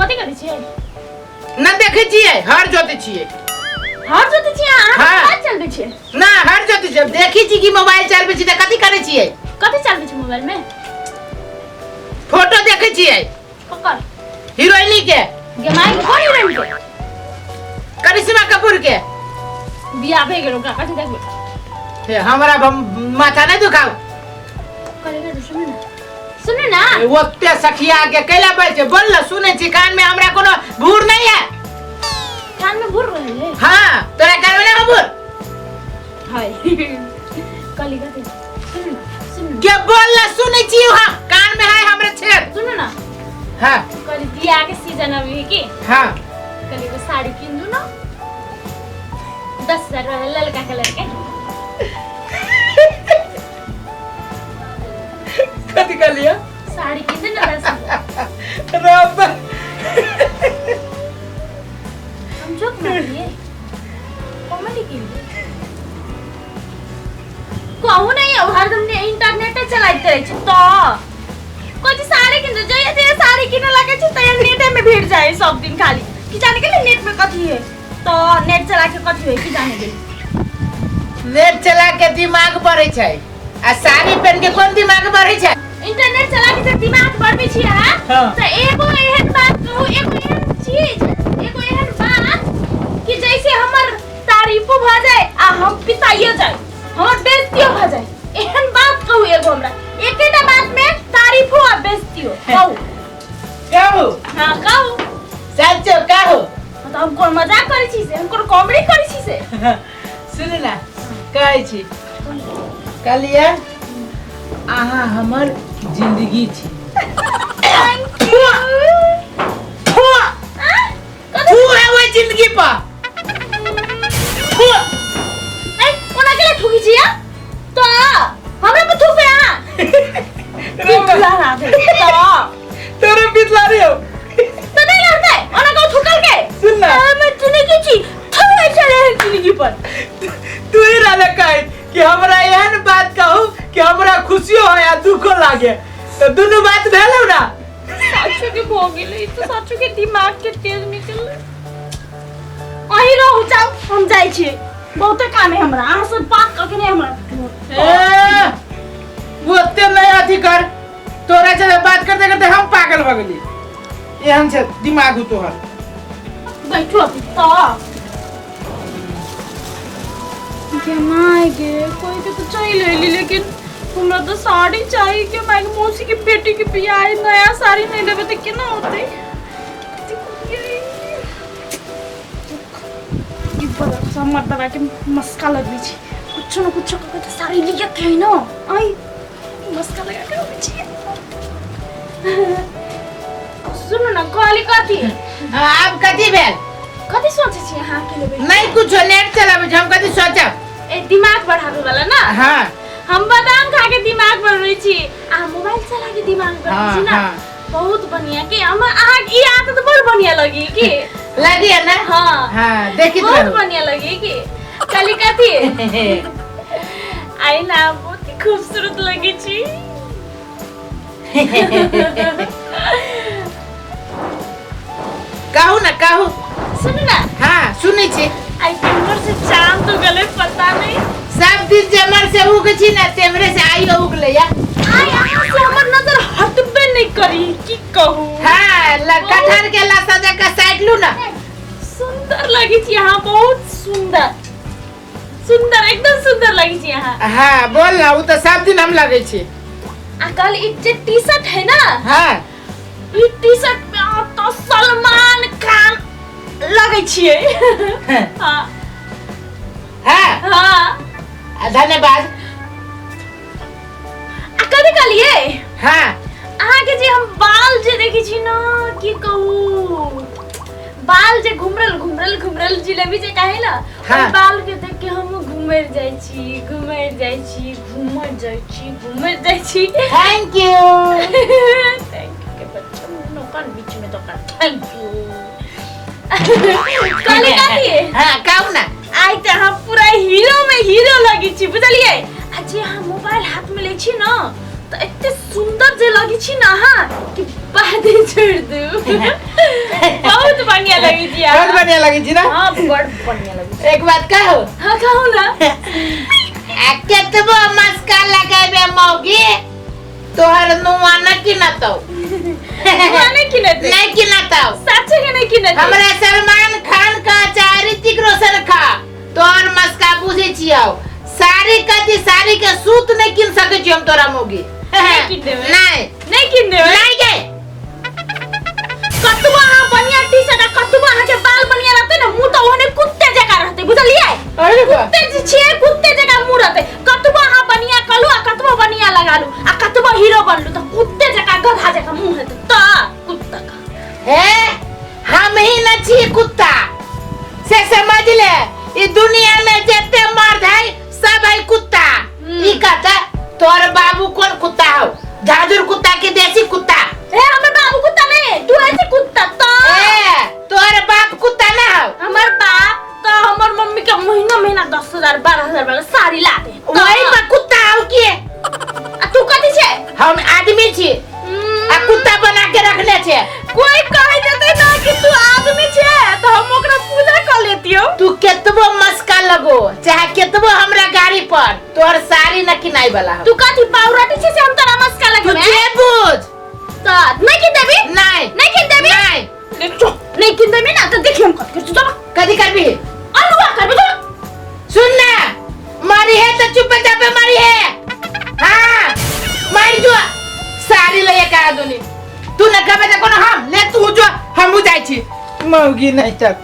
कथी करै छियै? न देखै छियै, हर जोतै छियै। हर जोतै छियै अहाँ? हाँ। मोबाइल चलबै छियै? ना, हर जोतै छियै। देखै छी कि मोबाइल चलबै छी तऽ कथी करै छियै? कथी चलबै छियै मोबाइल में? फोटो देखै छियै। ककर? हीरोइनी के। गे माय, कोन हीरोइन के? करिश्मा कपूर के। बियाह भए गेल ओकरा, कथी देखबै? हे, हमरा माथा नहि दुखाउ। करेगा तो सुनू ना, सुनू ना। ओते सखिया के कैला बोल छै? बोल ना, सुनै छी। कान में हमरा कोनो भूर नहीं है। कान में भूर रहे है? हाँ, तोरा कान में ना भूर? हाय, कली कथी, सुनू ना, सुनू ना। के बोल ना, सुनै छी हम। कान में है हमरा छेद। सुनू ना। हाँ। कली बियाह के सीजन अभी है की? हाँ। कली को साड़ी किन दू ना, 10,000 वाला, ललका कलर के। कथी कहलियै? साड़ी किन दे ना 10,000। रब। हम जोक मारिए, कॉमेडी के लिए कहू नहीं। अब हरदम ने इंटरनेट चलाइत रहे छी तो कोई चीज साड़ी किन दे। जइए जइए साड़ी किने लगे छी त नेटे में भेट जाए सब दिन खाली। की जाने गेलै नेट में कथी है, तो नेट चला के कथी है, की जाने गेलै। नेट चला के दिमाग बढ़ै छै आ साड़ी पहन के कोन दिमाग बढ़ै छै? इंटरनेट चला के जे दिमाग बढ़बै छी अहाँ, हाँ। तऽ एगो एहन बात कहू, एगो एहन चीज, एगो एहन बात कि जैसे हमर तारीफो भऽ जाए आ हम पिताइयो जाए, हमर बेइज्जतियो भऽ जाए। एहन बात कहू एगो हमरा, एकेटा बात में तारीफो आ बेइज्जतियो कहू। कहू? हाँ, कहू। सच्चो कहू? हाँ, तऽ हम कोन मजाक करै छी से? हम कोन कॉमेडी करै छी से? सुनू ना, कहै छी, कहलियै अहाँ हमर जिंदगी छी। Thank you. थू। थू है ओहि जिंदगी पर, थू। ए, कोना के थूकी छी तो हमरा पर थूके अहाँ? पितला ना दे तो। तोरे पितला रे हो। तो नहीं लड़ते ओना को थूकल के। सुन ना। मैं जिंदगी छी, थूके चले जिंदगी पर। तू ही रहले कहे कि हमरा एहन बात कहू कि हमरा खुशियो हो या दुखो लागे, तो दुनू बात भेलौ ना। साचो के भो गेलै तो साचो के दिमाग के तेज निकल। अहीं रहू, जाउ, हम जाइ छी, बहुते काम है हमरा। अहाँ सब बात कऽ के नहि हमरा। ए, ओते नहीं अथी कर। तोरा से बात करते करते हम पागल भ गेली। एहन छै दिमाग तोहर। बैठू अभी तऽ। गे my गे, कोई के तो चल अयली, लेकिन हमरा तो साड़ी चाही। के my के मौसी के बेटी के बियाह है, नया साड़ी नहीं लेबै तऽ केना होतै? कथी करियै? ई बड़ा सा मर्दवा के मस्का लगबै छै। कुछो न कुछो कऽ के तऽ साड़ी लिअ के है न। आई मस्का लगा के अबै छियै। सुनू ना, कहली कथी? हाँ, आब कथी भेल? कथी सोचै छी अहाँ अकेले बैठ? नहीं कुछो, नेट चलाबै छी। हम कथी सोचब? ए, दिमाग बढ़ावे वाला ना? हाँ। हम बादाम खा के दिमाग बढ़बै छी आ मोबाइल चला के दिमाग बढ़बै छी ना? हाँ। बहुत बढ़िया के हम अहाँ ई आदत बड़ बढ़िया लगी की। लगी है ना? हाँ। हाँ, देखित बहुत रहू। बढ़िया लगी की। कली कथी आई ना, बहुत ही खूबसूरत लगी छी। कहू ना, कहू। सुनू ना। हाँ, सुनै छी। आई केम्हर से चांद उगले पता नहीं। सब दिन जेमर से उग छी ना, तेमरे से आइयो उगले या। आई अहाँ से हमर नजर हटबे नहीं करी, की कहू। हाँ, कटहर के लसा जका साइड लू ना। सुंदर लगी छी अहाँ, बहुत सुंदर, सुंदर, एकदम सुंदर लगी छी अहाँ। हाँ, बोल ना, उ तो सब दिन हम लगे छी। आ कल ई जे टी शर्ट है ना, हाँ, ई टी शर्ट में अहाँ तो सलमान खान लगे छियै। हाँ। हाँ। हाँ। आ, धन्यवाद। आ कभी कहलिए? हाँ। अहाँ के जे हम बाल जे देखै छी ना, की कहू, बाल जे घुमरल घुमरल घुमरल जिलेबी जे काहे ना, हाँ। ओहि बाल के देख के हम घुमर जाइ छी, घुमर जाइ छी, घुमर जाइ छी, घुमर जाइ छी। Thank you. Thank you के बच्चा नौकर बीच में तो कर thank you. कहली कथी? हाँ, कहू ना। आइ तऽ अहाँ पूरा हीरो में हीरो लगै छी, बुझलियै? आ जे अहाँ मोबाइल हाथ में लै छी ना, तऽ एते सुंदर जे लगै छी ना अहाँ कि बादे छोड़ि दू। छी अहाँ। बहुत बढ़िया लगै छी ना। हाँ, बड़ बढ़िया लगै छी। एक बात कहू? हाँ, कहू ना। आ केतबो मस्का लगेबे मौगी, तोहर नुआ न किनतौ। नुआ नहीं किनतै? नहीं किनतौ। साचे के नहीं किनतै? हमरा सलमान खान का चाहे ऋतिक रोशन का, तोहर मस्का बुझै छियौ। साड़ी कथी, साड़ी के सूत नहीं किन सकै छियौ हम तोरा मौगी। नहीं किन देबै? नहीं। नहीं किन देबै? नहीं गे। कतबो अहाँ बढ़िया टी शर्ट आ कतबो अहाँ के बाल बढ़िया रहतै ने, मुंह तऽ ओहने कुत्ते जकाँ रहतै, बुझलियै? अरे बा। कुत्ते जे छियै, कुत्ते जकाँ मुंह रहतै। कतबो अहाँ बढ़िया कलू आ कतबो बढ़िया लगालू आ कतबो हीरो बनलू तऽ कुत्ते जकाँ गधा जकाँ मुंह हेतै तऽ कुत्ता का। हे, हम ही न छी कुत्ता से समझ ले। ई दुनिया में जते मर्द है सब है कुत्ता। ई कहता तोहर बाबू कौन कुत्ता हो, झाजुर कुत्ता के देसी कुत्ता? ए, हमर बाबू कुत्ता नहीं, तू ऐसे कुत्ता तो। ए, तोहर बाप कुत्ता ना हो। हमर बाप तो हमर मम्मी के महीना महीना 10,000 12,000 वाला साड़ी ला दे। वही पर कुत्ता हो के? आ तू कथी छे? हम आदमी छी आ कुत्ता बना के रखने छे। कोई कह देते ना कि तू आदमी छे तो हम ओकरा पूजा कर लेतियो। तू केतबो मस्का लगो चाहे केतबो हमरा गाड़ी पर, तोहर साड़ी न किनाई वाला हो। तू कथी पावरोटी छे से हम तोरा मस्का तू लगबे? जे बुझ। तो नहीं किन देबी? नहीं। नहीं किन देबी? नहीं। नहीं किन देबी ना तो देखियो हम कथी करछौ। कथी करबी? अलुआ करबी तो। सुन ना, मारी है तो चुप चापे मारी है। हाँ मारी जो साड़ी ले के आ दुनी। तू न कहबे त कोनो हम ले, तू जो हमहू जाइ छी मौगी नहीं तक।